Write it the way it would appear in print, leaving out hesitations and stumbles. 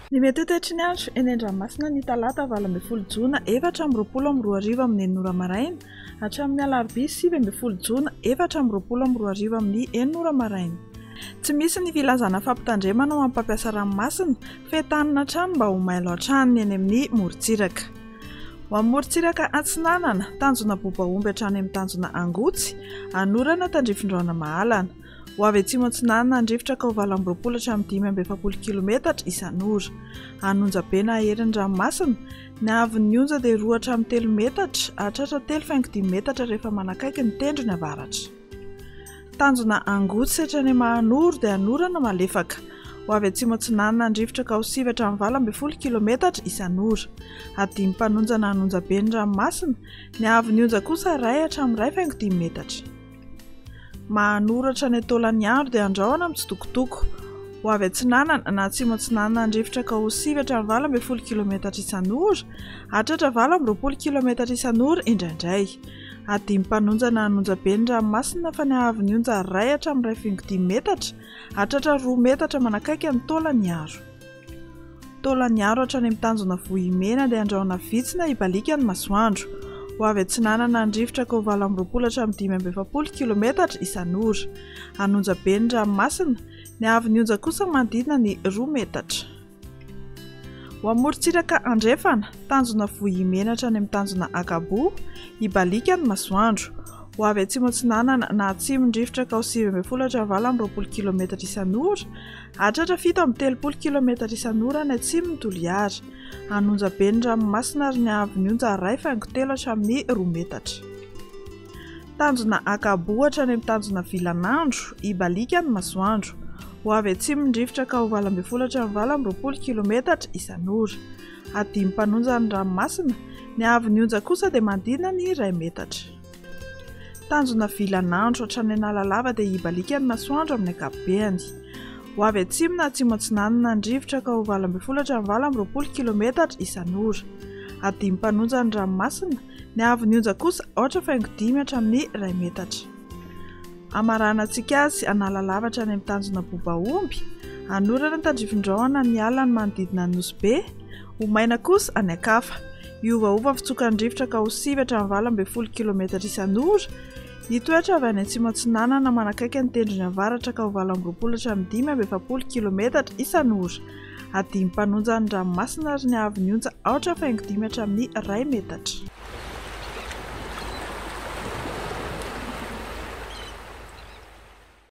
Ny mety ho toetry ny andro eny an-dranomasina ny talata 18 jona 2024 amin'ny enina ora maraina hatramin'ny alarobia 19 jona 2024 amin'ny enina ora maraina. Tsy misy ny filazana fampitandremana ho an'ny mpampiasa ranomasina fa entanina hatrany mba ho mailo hatrany ny eny amin'ny morontsiraka. Ho an'ny morontsiraka atsinanana, tanjona Bobaomby hatrany amin'ny tanjona Angotsy, Anorana tandrifin-drahona Mahalana. Ho avy atsimo atsinanana ny rivotra ka ho 28 hatramin'ny 45 kilometatra isan'ora. Hanonja be na hahery ny ranomasina. Ny haavon'ny onja dia 2 hatramin'ny 3 metatra, hahatratra 3,5 metatra rehefa manakaiky ny tendrony avaratra. Tanjona Angotsy hatrany Mahanoro dia hanorana malefaka. Ho avy atsimo atsinanana ny rivotra ka ho 9 hatramin'ny 18 kilometatra isan'ora. Hadimy mpanonja na hanonja be ny ranomasina. Ny haavon'ny onja kosa 1 hatramin'ny 1,5 metatra. Mahanoratra any Taolagnaro dia andrahona mitsitokotoko. Ho avy atsinanana na atsimo atsinanana ny rivotra ka ho 9 hatramin'ny 18 kilometatra isan'ora, hahatratra 28 kilometatra isan'ora indraindray. Hadimy mpanonja na hanonja be ny ranomasina fa ny haavon'ny onja 1 hatramin'ny 1,5 metatra, hahatratra 2 metatra manakaiky an'i Taolagnaro. Taolagnaro hatrany amin'ny tanjona Vohimena dia andrahona vitsy na hibaliaka ny masoandro. Ho avy atsinanana ny rivotra ka ho 28 hatramin'ny 45 kilometatra isan'ora. Hanonja be ny ranomasina, ny haavon'ny onja kosa manodidina ny 2 metatra. Ho amorontsiraka andrefana, tanjona Vohimena hatrany amin'ny tanjona Ankaboa, hibaliaka ny masoandro. Ho avy atsimo atsinanana na atsimo ny rivotra ka ho 19 hatramin'ny 28 kilometatra isan'ora, Hahatratra 37 kilometatra isan'ora any atsimon'i Toliara. Hanonja be ny ranomasina ary ny haavon'ny onja 1,3 hatramin'ny 2 metatra. Tanjona Ankaboa hatrany amin'ny tanjona Vilanandro, hibaliaka ny masoandro. Ho avy atsimo ny rivotra ka ho 18 hatramin'ny 28 kilometatra isan'ora. Hadimy mpanonja ny ranomasina, ny haavon'ny onja kosa dia manodidina ny 1 metatra. Tanjona vilan'andro hatrany Analalava dia hibaliaka ny masoandro amin'ny ankapobeny. Ho avy atsimo na atsimo atsinanana ny rivotra ka ho 18 hatramin'ny 28 kilometatra isan'ora. Hadimy mpanonja ny ranomasina, ny haavon'ny onja kosa aotra faingo dimy hatramin'ny iray metatra. Hamaranantsika azy Analalava hatrany amin'ny tanjona Bobaomby, hanorana tandrifin-drahona ny ala ny manodidina an'i Nosy Be, Ho maina kosa any an-kafa. Hiovaova ny fitsokan'ny rivotra ka ho 9 hatramin'ny 18 kilometatra isan'ora. Hitoetra avy any atsimo atsinanana manakaiky ny tendrony avaratra ka ho 28 hatramin'ny 45 kilometatra isan'ora. Hadimy mpanonja ny ranomasina ary ny haavon'ny onja aotra faingo dimy hatramin'ny iray metatra.